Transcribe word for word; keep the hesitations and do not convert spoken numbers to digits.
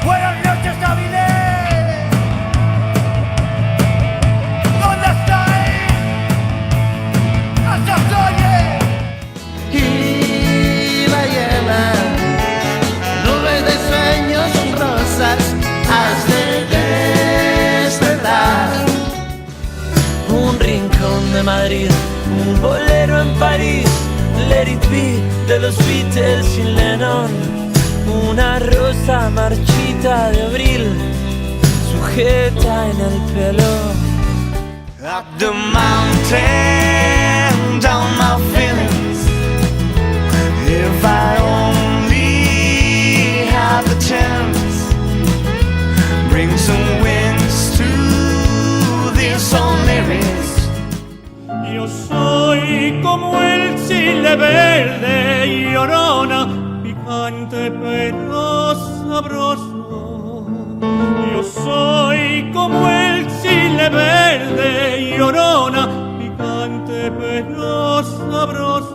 Buenas noches, Avilés. ¿Dónde estáis? ¡No se os oye! Y la hiela, nubes de sueños, rosas, has de despertar. Un rincón de Madrid, un bolero en París, Let It Be de los Beatles sin Lennon, una rosa marchita de abril, sujeta en el pelo. Up the mountain, down my feelings. If I only had the chance, bring some winds to these old lyrics. Yo soy como el chile verde, llorona, picante pero sabroso. Yo soy como el chile verde, llorona, picante pero sabroso.